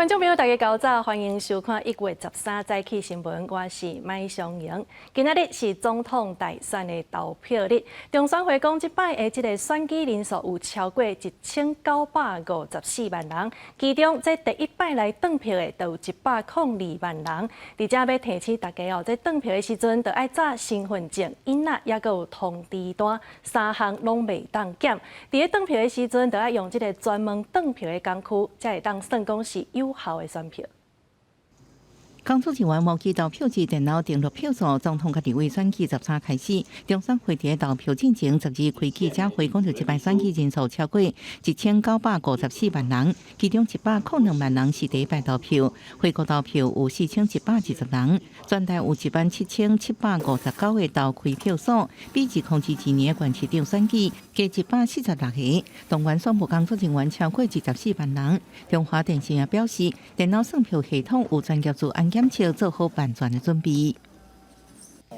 觀眾朋友，大家猴早，歡迎收看1月13早起新聞，我是麥湘瑩。今仔日是總統大選的投票日，中選會講這擺的這个選舉人數有超過1954萬人，其中這第一擺來轉票的就有102萬人。佇遮欲提醒大家哦，這轉票的時陣，著愛紮身份證、印仔，抑閣有通知單，三項攏袂當減。佇咧轉票的時陣，著愛用這个專門轉票的工具，才會當算講是有效的選票。工作人員模擬投票機電腦登錄票數，總統佮立委選舉13開始，中選會佇投票進前12開記者會，講著這擺選舉人數超過1954萬人，其中102萬人是第一擺投票，回國投票有4120人，全台有17759個投開票所，比2022年的縣市長選舉加146個。動員選務工作人員超過24萬人。中華電信也表示，電腦算票系統有專業做安檢測，做好萬全的準備。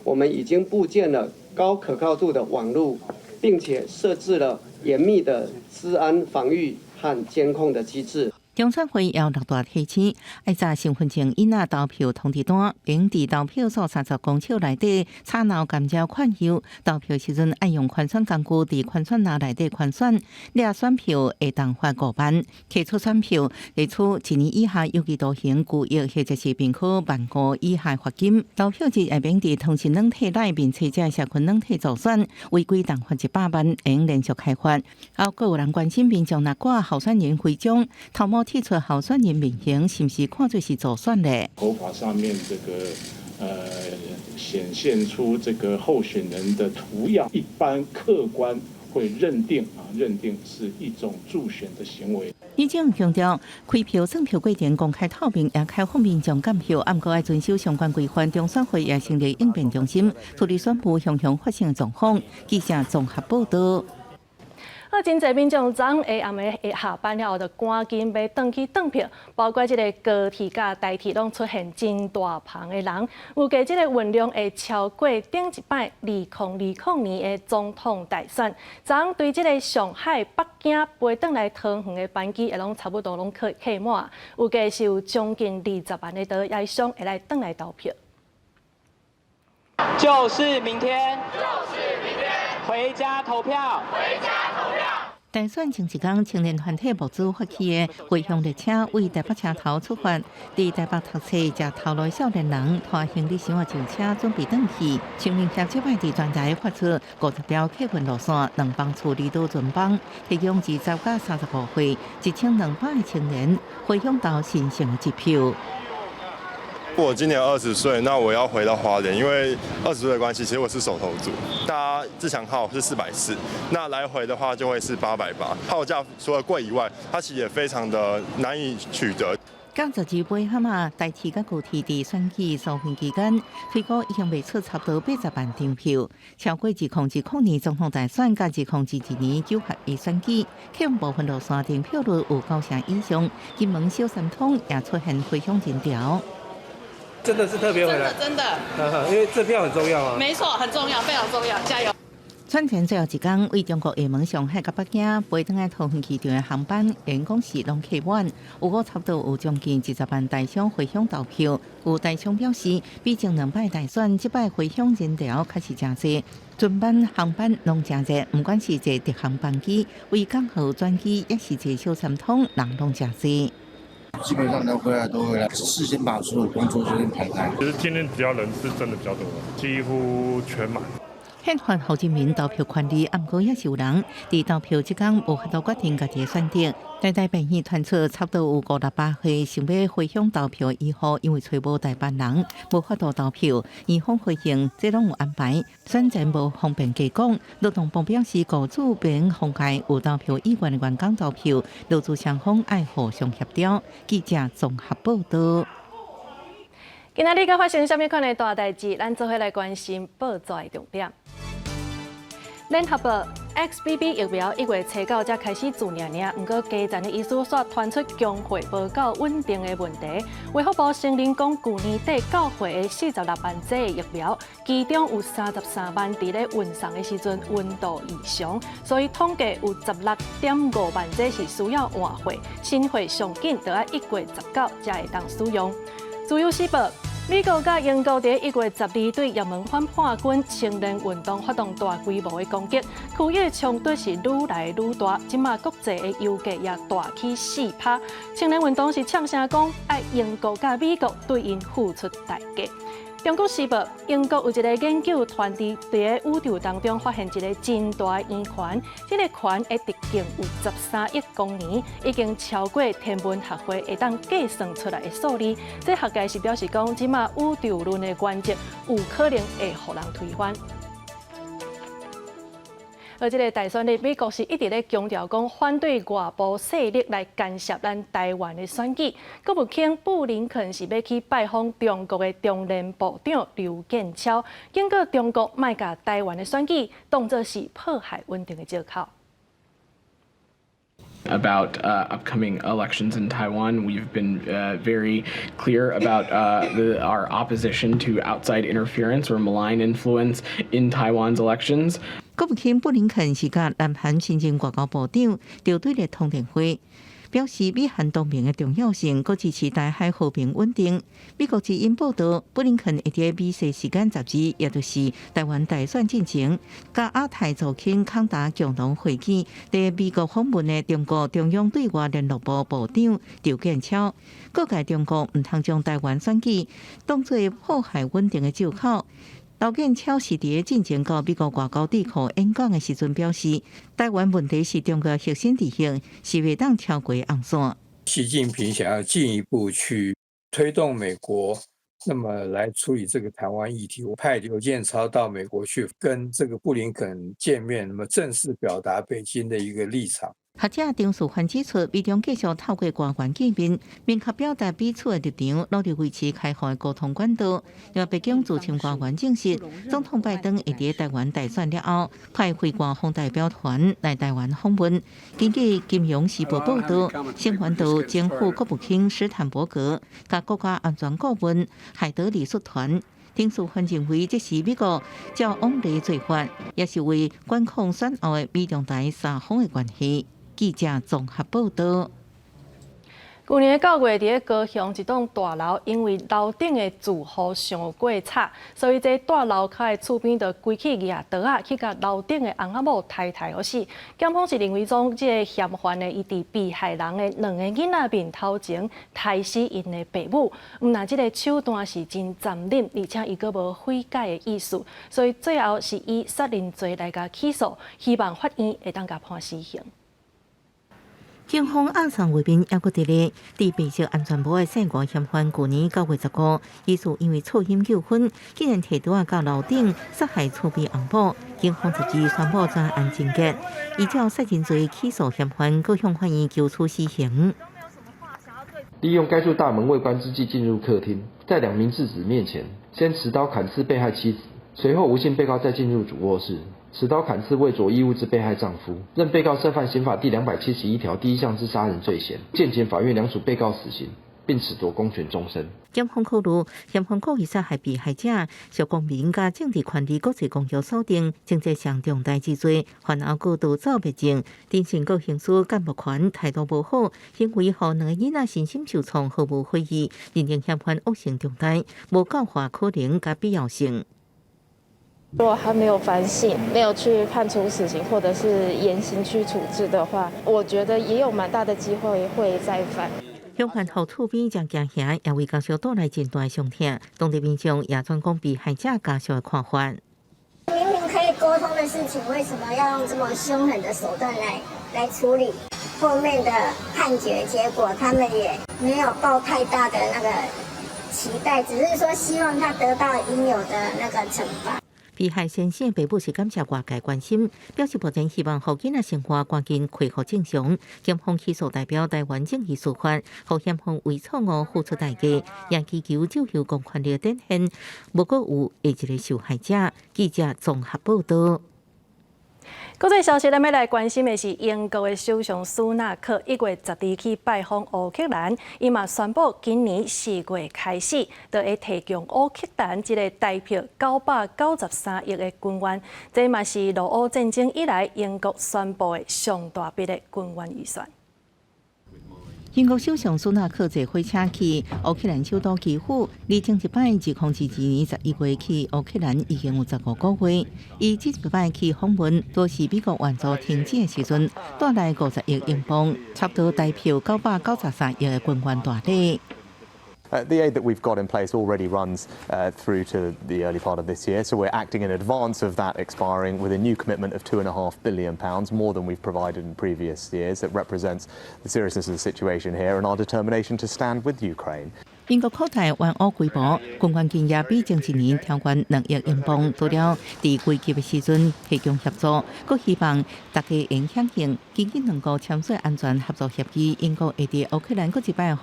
我們已經佈建了高可靠度的網路，並且設置了嚴密的資安防禦和監控的機制。中選會有六大提醒，愛紮身份證、印仔投票通知單，並佇投票所30公尺內底插腦甘蕉勸誘，投票時陣愛用圈選工具佇圈選籃內底圈選，掠選票會當罰5萬，提出選票會處一年以下有期徒刑、拘役或者是併科萬5以下罰金。投票日會免佇通訊軟體內面揣這社群軟體助選，違規當罰100萬，會連續開罰。還閣有人關心民眾若掛候選人徽章，頭毛剔出候選人面型，是毋是看做是助選咧？頭髮上面這個顯現出這個候選人的圖樣，一般客觀會認定啊，認定是一種助選的行為。李正強調，開票算票過程公開透明，也開放民眾監票，毋過愛遵守相關規範。中選會也成立應變中心，處理選務常常發生的狀況。記者綜合報道。啊，真濟民眾昨下暗暝下班了後，就趕緊欲轉去轉票，包括這个高鐵佮台鐵攏出現真大棚的人，預計這个運量會超過頂一擺2020年的總統大選。昨昏對這个上海、北京飛轉來桃園的班機，也攏差不多攏客客滿，預計是有將近20萬的台商會來轉來投票。就是明天，就是明天，回家投票，回家投票。大選前一工，青年團體募資發起的回鄉列車為台北車頭出發，佇台北讀冊食頭路的少年人拖行李箱上車準備轉去。青年協這擺佇全台發出50條客運路線，兩班處離島船班，提供20到35歲1200個青年回鄉投神聖的一票。我今年20歲，那我要回到花蓮，因為20歲的關係，其實我是首投族。搭自強號是440，那來回的話就會是880。票價除了貴以外，它其實也非常的難以取得。到12尾哈嘛，台鐵佮高鐵佇選舉籌選期間，推估已經賣出差不多80萬張票，超過2020年總統大選佮2022年九合一選舉，客運部分路線訂票率有九成以上，金門小三通也出現回鄉人潮。真的是特別回來，真的真的，因為這票很重要啊。沒錯，很重要，非常重要，加油！選前最後一工，為中國廈門、上海佮北京飛轉來桃園機場的航班，員工是攏客滿，有過差不多有將近20萬台商回鄉投票。有台商表示，比前兩擺大選，這擺回鄉人潮確實誠濟，船班航班攏誠濟，毋管是坐直航班機、維港號轉機，抑是坐小三通，人攏誠濟。基本上能回來都回來，事先把所有工作先排開。其實今天比較人是真的比較多，幾乎全滿。憲法予人民投票權利，毋過也是有人佇投票這工無法度決定家己的選擇。台大病院傳出差不多有58歲想欲回鄉投票醫護，因為揣無代班人，無法度投票。醫方回應，這攏有安排，選前無方便加講。勞動部表示，雇主免妨礙有投票意願的員工投票，勞資雙方愛互相協調。記者綜合報道。今仔日閣發生啥物款的大代誌？咱做伙來關心報紙的重點。聯合報 XBB 疫苗1月初9才開始注射爾，毋過家層的醫師煞傳出供貨無夠穩定的問題。衛福部承認講，舊年底到貨的46萬劑疫苗，其中有33萬佇咧運送的時陣溫度異常，所以統計有16.5萬劑是需要換貨，新貨上緊著愛1月19才會當使用。自由時報。美國佮英國佇1月12對也門反叛軍青年運動發動大規模的攻擊，區域衝突是愈來愈大，這馬國際的油價也大起4%。青年運動是嗆聲講，愛英國佮美國對𪜶付出代價。中國時報，英國有一个研究團隊佇宇宙當中發現一个真大的圓環，這个環的直徑有13億光年，已經超過天文學會會當計算出來的數字。這學界是表示講，這馬宇宙論的原則有可能會予人推翻。而這个大選日，美國是一直咧強調講反對外部勢力來干涉咱台灣的選舉。國務卿布林肯是欲去拜訪中國的中聯部長劉建超，警告中國莫共台灣的選舉當作是破壞穩定的藉口。 About upcoming elections in Taiwan, we've been very clear about our opposition to outside interference or malign influence in Taiwan's elections. 國務卿布林肯是佮南韓新任外交部長趙對立通電話，表示美韓同盟的重要性，閣支持台海和平穩定。美國之音報道，布林肯會佇美西時間12，也就是台灣大選進前，佮亞太助卿康達共同會見佇美國訪問的中國中央對外聯絡部部長劉建超，告誡中國毋通將台灣選舉當做破壞穩定的藉口。劉建超是佇進前到美國外交智庫演講的時陣表示，台灣問題是中國核心利益，是袂當超過紅線。習近平想要進一步去推動美國，那麼來處理這個台灣議題，派劉建超到美國去跟這個布林肯見面，那麼正式表達北京的一個立場。學者張樹環指出，美中繼續透過官員見面，明確表達彼此的立場，努力維持開放的溝通管道。另外，白宮資深官員證實，總統拜登會佇台灣大選了後，派非官方代表團來台灣訪問。根據《金融時報》報道，成員有前副國務卿史坦伯格、佮國家安全顧問海德里率團。丁樹範認為，這是美國照往例做法，也是為管控選後的美中台三方的關係。記者綜合報道。舊年9月，佇咧高雄一棟大樓，因為樓頂的住戶傷過吵，所以這大樓跤的厝邊就規氣舉刀仔去共樓頂的翁仔某刣刣予死。檢方是認為講，這个嫌犯呢，伊佇被害人的兩个囡仔面頭前刣死𪜶的爸母，毋但這个手段是真殘忍，而且伊閣無悔改的意思，所以最後是以殺人罪來共起訴，希望法院會當共判死刑。警方押送畫面猶閣佇咧，戴白色安全帽的姓吳嫌犯，舊年9月15，疑似因為噪音糾紛，竟然提刀仔到樓頂殺害厝邊翁某。警方12宣布全案終結，依照殺人罪起訴嫌犯，閣向法院求處死刑。利用該處大門未關之際進入客廳，在兩名稚子面前，先持刀砍刺被害妻子，隨後吳姓被告再進入主臥室，持刀砍刺未著衣物之被害丈夫，認被告涉犯刑法第271條第一項之殺人罪嫌，建請法院量處被告死刑，並褫奪公權終身。檢方考慮嫌犯故意殺害被害者，屬公民佮政治權利國際公約所定，情節上重大之罪，犯後閣逃走滅證，偵訊告刑事監護權態度無好，行為予兩个囡仔身心受創，毫無悔意，認定嫌犯惡性重大，無教化可能佮必要性。如果他沒有反省，沒有去判處死刑或者是嚴刑去處置的話，我覺得也有蠻大的機會會再犯。兇案予厝邊誠驚嚇，也為家屬帶來真大傷痛。當地民眾也轉講被害者家屬的看法。明明可以溝通的事情，為什麼要用這麼兇狠的手段來處理？後面的判決結果，他們也沒有抱太大的那個期待，只是說希望他得到應有的那個懲罰。被害先生爸母是感謝外界關心，表示目前希望予囡仔生活趕緊恢復正常。檢方起訴代表台灣正義司法，予嫌犯為錯誤付出代價，也祈求藉由公權力展現，無閣有下一个受害者。記者綜合報道。國際消息，咱欲來關心的是英國的首相蘇納克1月12去拜訪烏克蘭，伊嘛宣布今年4月開始，就會提供烏克蘭這个台幣993億的軍援，這嘛是俄烏戰爭以來英國宣布的上大筆的軍援預算。英國首相蘇納克坐火車去烏克蘭首都基輔，離前一擺2022年11月去烏克蘭已經有15個月。伊這一擺去訪問，都是美國援助停止的時陣，帶來50億英鎊，差不多台幣993億的軍援大禮。 The aid that we've got in place already runs through to the early part of this year, so we're acting in advance of that expiring with a new commitment of £2.5 billion, more than we've provided in previous years. It represents the seriousness of the situation here and our determination to stand with Ukraine. 英國擴大援烏規模，軍援金額比前一年調懸2億英鎊，除了佇危急的時陣提供協助，閣希望大家會響應。根據兩國簽署安全合作協議，英國會佇烏克蘭閣一擺予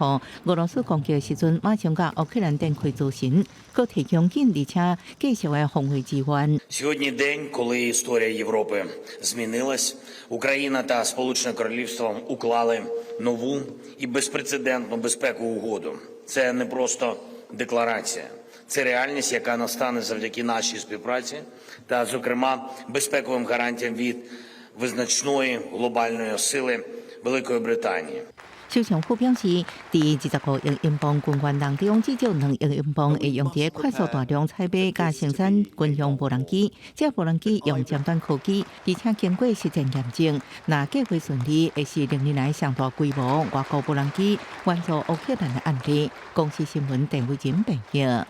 俄羅斯攻擊的時陣，馬上佮烏克蘭展開諮詢，閣提供緊而且繼續的防衛支援。 Сьогодні день, коли історія Європи змінилась. Україна та Сполучене Королівство уклали нову і безпрецедентну безпекову угоду. Це не просто декларація, це реальність, яка настане завдяки нашій співпраці та, зокрема, безпековим гарантіям від визначної глобальної сили Великої Британії. 首相府表示，佇25億英鎊軍援當中，至少2億英鎊會用佇快速大量採買佮生產軍用無人機。這無人機用尖端科技，而且經過實戰驗證，若計劃順利，會是歷年來上大規模外國無人機援助烏克蘭的案例。公視新聞鄧偉仁編譯。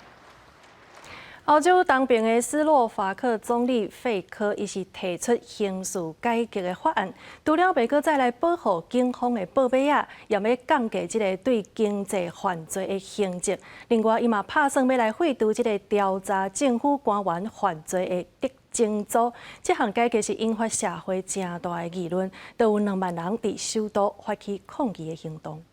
歐洲東邊的斯洛伐克總理費科，伊是提出刑事改革的法案，除了袂閣再來保護警方的報碼仔，也欲降低這个對經濟犯罪的刑責。另外，伊嘛拍算欲來廢除這个調查政府官員犯罪的特偵組。這項改革是引發社會誠大的議論，都有2萬人佇首都發起抗議的行動。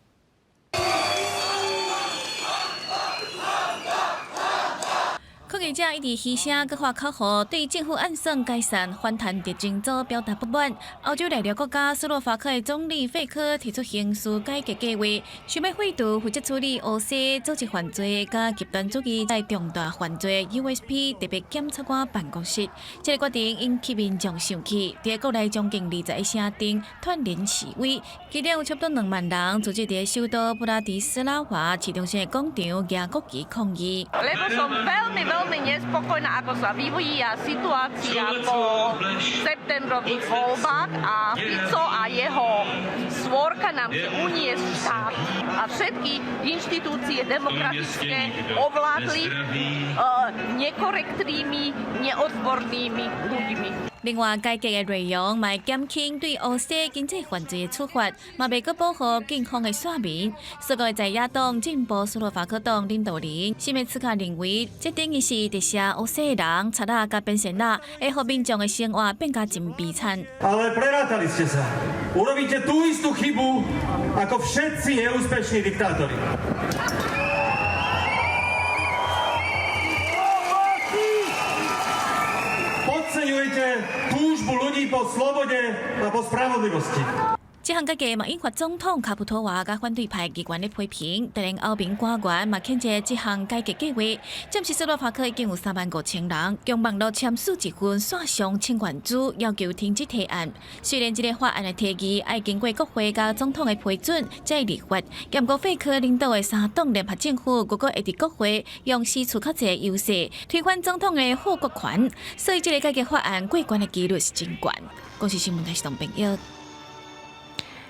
抗議者一直噓聲，閣發口號，對政府按算解散反貪特偵組表達不滿。歐洲內陸國家斯洛伐克的總理費科提出刑事改革計劃，想欲廢除負責處理烏西組織犯罪佮極端主義的重大犯罪 USP 特別檢察官辦公室。這个決定引起民眾生氣，佇國內將近20个城鎮串聯示威，其中有差不多2萬人聚集佇首都布拉迪斯拉華市中心的廣場舉國旗抗議。 Veľmi nespokojná, ako sa vyvíja situácia po septembrových voľbách a Fico a jeho svorka nám chce uniesť štát a všetky inštitúcie demokratické ovládli nekorektnými, neodbornými ľuďmi. 另外，改革的內容嘛會減輕對烏西經濟犯罪的處罰，嘛袂閣保護警方的線民。所以在野黨進步斯洛伐克黨領導人史密茨卡認為，這等於是特赦烏西的人，賊仔佮變仙仔，會予民眾的生活變甲真悲慘。 Ale prerátali ste sa. Urobíte tú istú chybu ako všetci neúspešní diktátori. Podceňujete túžbu ľudí po slobode a po spravodlivosti. 這項改革嘛引發總統卡普托娃佮反對派議員的批評，就連歐盟官員嘛譴責這項改革計劃。暫時斯洛伐克已經有3萬5千人用網路簽署一份線上請願書，要求停止提案。雖然這个法案的提議愛經過國會佮總統的批准才會立法，毋過費科領導的三黨聯合政府，閣會佇國會用四次較濟優勢推翻總統的否決權，所以這个改革法案過關的幾率是真懸。公視新聞台是董朋友。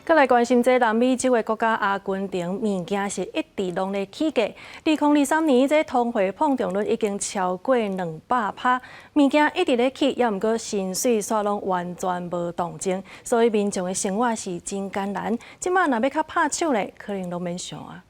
閣來關心這南美洲的國家阿根廷，物件是一直攏咧起價。2023年這通貨膨脹率已經超過200%，物件一直咧起，猶毋過薪水煞攏完全無動靜，所以民眾的生活是真艱難。這擺若欲較拍手咧，可能攏免想啊。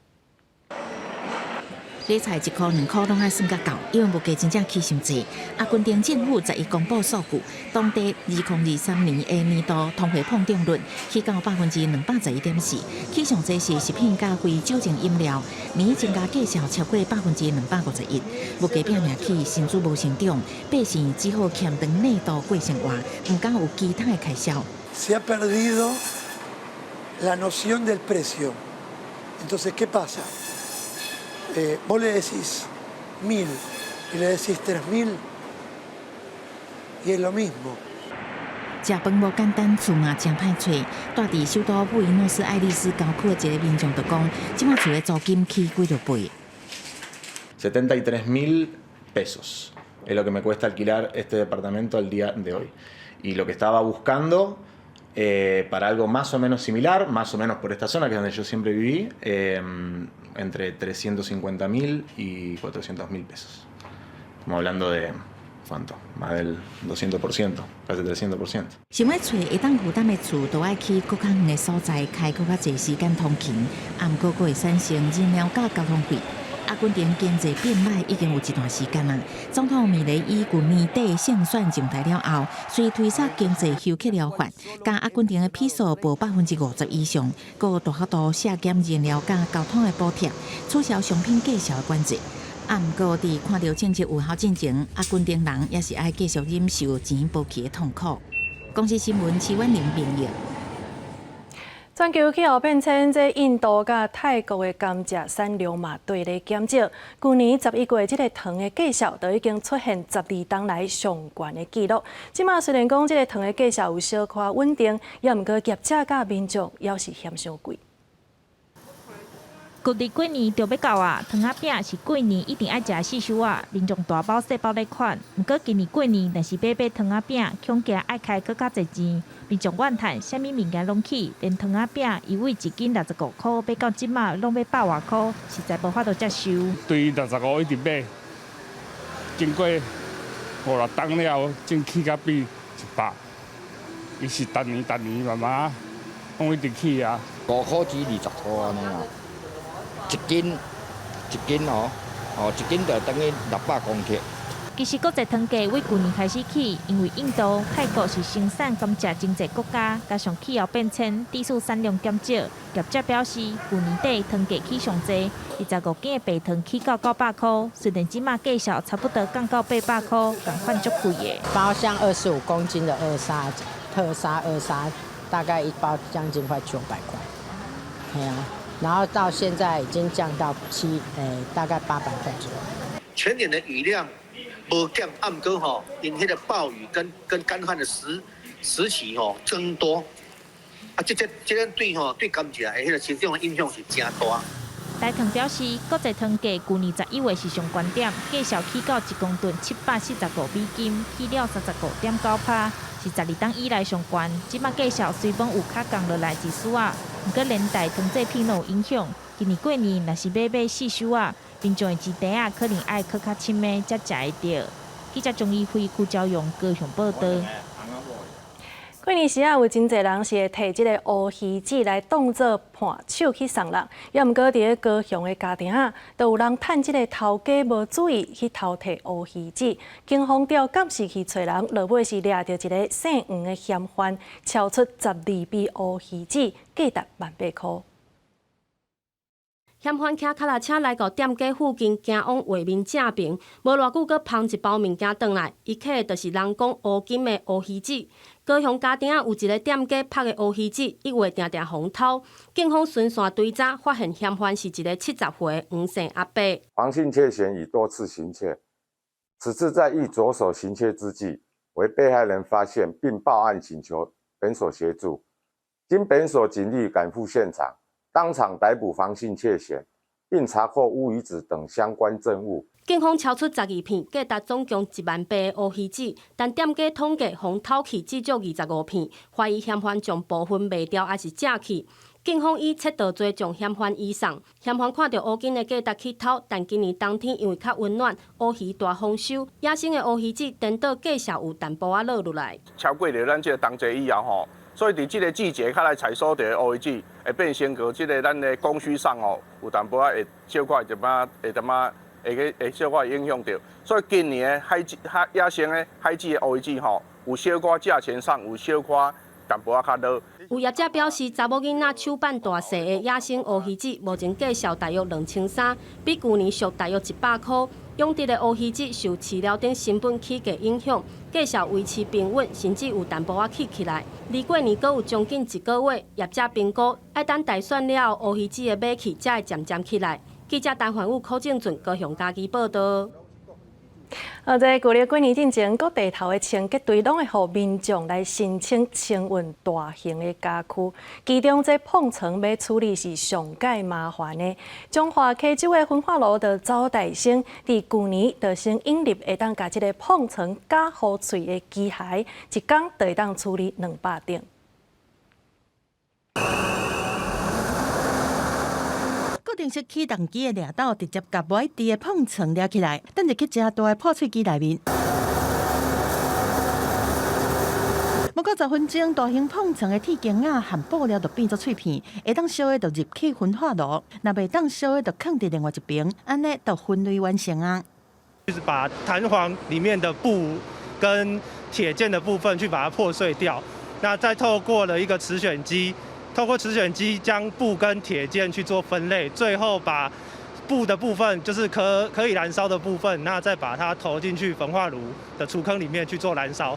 買菜一箍兩箍攏愛算甲夠，因為物價真正起傷濟。阿根廷政府十一公布數據，當地2023年的年度通貨膨脹率起到211.4%，起上濟是食品佮非酒精飲料，年增加價數超過251%。物價拼命起，薪資無成長，百姓只好儉腸內肚過生活，毋敢有其他的開銷。 Se ha perdido la noción del precio. Entonces, ¿qué pasa? Vos le decís 1000 y le decís 3000 y es lo mismo. 食飯無簡單，厝嘛誠歹揣。住佇首都布宜諾斯艾利斯郊區的一個民眾就講，這馬厝的租金起幾落倍。 73 mil pesos es lo que me cuesta alquilar este departamento al día de hoy. Y lo que estaba buscando para algo más o menos similar, más o menos por esta zona, que es donde yo siempre viví, entre 350 mil y 400 mil pesos. Estamos hablando de, ¿cuánto? Más del 200%, casi 300%. 想欲揣會當負擔的厝，都愛去閣較遠的所在，開閣較濟時間通勤，啊，毋過閣會產生燃料佮交通費。阿根廷經濟變歹已經有一段時間啦。總統米雷伊舊年底勝選上台了後，隨推捒經濟休克療法，共阿根廷的比索薄50%以上，閣大幅度削減燃料佮交通的補貼，取消商品價數的管制。啊，毋過佇看著政策有效進前，阿根廷人也是愛繼續忍受錢無去的痛苦。公視新聞徐婉玲編譯。全球氣候變遷，這印度佮泰國的甘蔗產量嘛綴咧減少。舊年11月，這个糖的價數就已經出現12冬來上懸的紀錄。這馬雖然講這个糖的價數有小可穩定，也毋過業者佮民眾猶是嫌傷貴。舊曆過年就欲到啊，糖仔餅是過年一定愛食的四小仔，民眾大包細包咧款。毋過今年過年，若是欲買糖仔餅，恐驚愛開閣較濟錢。民眾怨嘆，啥物物件攏起，連糖仔餅伊為一斤65箍，買到這馬攏欲百外箍，實在無法度接受。對65一直買，經過五六冬了，先起甲比100，伊是逐年逐年慢慢攏一直起啊。5箍至20箍按呢啦。一斤一斤哦，哦一斤就等於600公克。其實國際糖價為舊年開始起，因為印度、泰國是生產甘蔗真濟國家，加上氣候變遷，致使產量減少。業者表示，舊年底糖價起上濟，25斤的白糖起到900箍，雖然這馬價數差不多降到800箍，仝款足貴的。包像25公斤的二砂特砂二砂，大概一包將近快900塊，係啊。然後到現在已經降到大概800塊左右。全年的雨量無減，啊，毋過吼，𪜶彼个暴雨跟乾旱的時期吼增多，啊，這對吼對甘蔗的彼个生長的影響是誠大。台糖表示，國際糖價舊年11月是上懸點，價數起到一公噸745美金，起了35.9%，是12冬以來上懸。這馬價數雖罔有較降落來一絲仔，毋過連帶糖製品攏有影響。今年過年若是欲買四小仔，民眾的錢袋仔可能愛閣較深的才食會著。記者鍾怡輝、邱昭勇高雄報導。過年時啊，有真濟人是會提這个烏魚子來當做伴手去送人。也毋過佇咧高雄的家庭啊，都有人趁這个頭家無注意去偷提烏魚子。警方調監視器揣人，落尾是掠著一个姓黃的嫌犯，超出12臂烏魚子，價值18,000箍。嫌犯騎跤踏車來到店家附近，行往畫面正爿，無偌久，閣捧一包物件轉來，伊揢的就是人講烏金的烏魚子。高雄家庭仔有一个店家曝的烏魚子，一月定定予人偷。警方循線追查，發現嫌犯是一个70歲黃姓阿伯。黃姓竊嫌已多次行竊，此次在欲着手行竊之際，為被害人發現並報案請求本所協助，經本所警力趕赴現場，當場逮捕黃姓竊嫌，並查獲烏魚子等相關證物。警方搜出12片，價值總共1.8萬的烏魚子，但店家統計，予人偷去至少25片，懷疑嫌犯將部分賣掉，抑是食去。警方以竊盜罪將嫌犯移送。嫌犯看著烏金的價值去偷，但今年冬天因為較溫暖，烏魚大豐收，野生的烏魚子顛倒價數有淡薄仔落落來。超過著咱這个冬季以後吼，所以佇這个季節較來採收著烏魚子，會變成個這个咱的供需上吼，有淡薄仔會小可一點仔，會淡仔會去會小可影響著。所以今年的海海野生的海子的烏魚子吼，有小可價錢上有小可淡薄仔較落。有業者表示，查某囡仔手挽大細的野生烏魚子，目前價售大約2300，比舊年俗大約100箍。養殖的烏魚子受飼料等成本起價影響，價售維持平穩，甚至有淡薄仔起起來。離過年閣有將近一個月，業者評估愛等大選了後，烏魚子的買氣才會漸漸起來。記者陳焕武、柯正俊高雄嘉義報導。這舊曆過年進前，各地頭的清潔隊攏會予民眾來申請清運大型的家具，其中這膨床欲處理是上蓋麻煩的。彰化溪州的焚化爐的周大生，佇舊年就先引入會當共這个膨床咬予脆的機械，一工就會當處理200頂。固定式起動機的掠斗直接共無愛挃的膨床掠起來，轉入去誠大的破碎機內面。無夠10分鐘，大型膨床的鐵筋仔和布料就變做碎片，會當燒的就入去焚化爐，若袂當燒的就囥佇另外一邊，按呢就分類完成啊。就是把彈簧裡面的布跟鐵件的部分去把它破碎掉，那再透過了一個磁選機。透過磁選機將布跟鐵件去做分類，最後把布的部分，就是可以燃燒的部分，那再把它投進去焚化爐的儲坑裡面去做燃燒。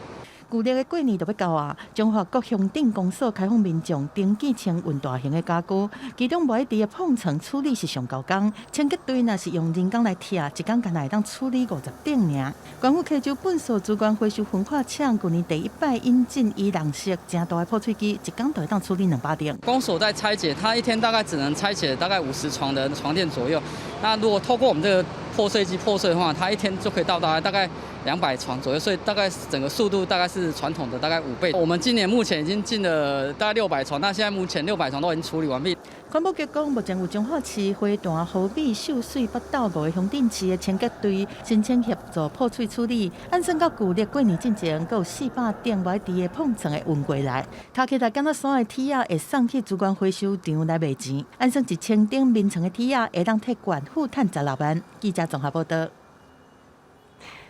舊曆的過年就欲到啊，彰化各鄉鎮公所開放民眾登記清運大型的家具，其中無愛挃的膨床處理是上高工，清潔隊若是用人工來拆，一工干焦會當處理50頂爾。縣府溪州糞掃資源回收焚化廠舊年第一擺引進伊人式誠大的破碎機，一工就會當處理200頂。公所在拆解，它一天大概只能拆解大概50床的床墊左右。那如果透過我們這個破碎機破碎的話，它一天就可以到達大概200床左右，所以大概整個速度大概是傳統的大概5倍。我們今年目前已經進了大概600床，那現在目前600床都已經處理完畢。環保局講，目前有彰化市、花壇、和美、秀水、北斗5个鄉鎮市的清潔隊申請協助破碎處理。按算到舊曆過年進前，閣有400頂無愛挃的膨床會運過來。卡起來敢若山的鐵仔會送去資源回收場來賣錢。按算1000頂眠床的鐵仔會當替縣府趁16萬。記者綜合報導。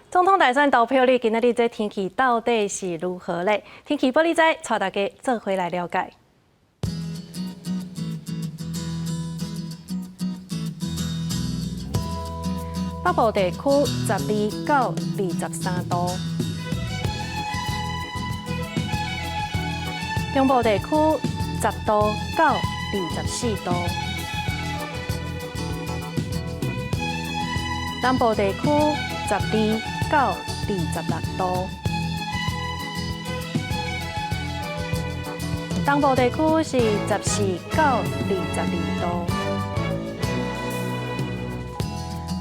總統大選投票日，今仔日這天氣到底是如何咧？天氣報你知，帶大家做伙來了解。北部地區12到23度，中部地區10度到24度，南部地區12到26度，東部地區是14到22度，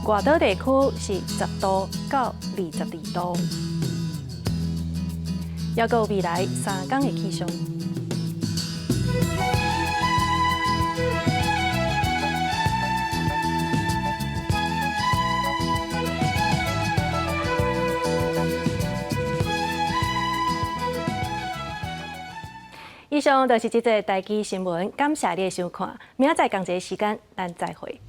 外島地區是10度到22度，猶閣有未來3天的氣象。以上就是這節台記新聞，感謝你的收看，明仔載仝一个時間，咱再會。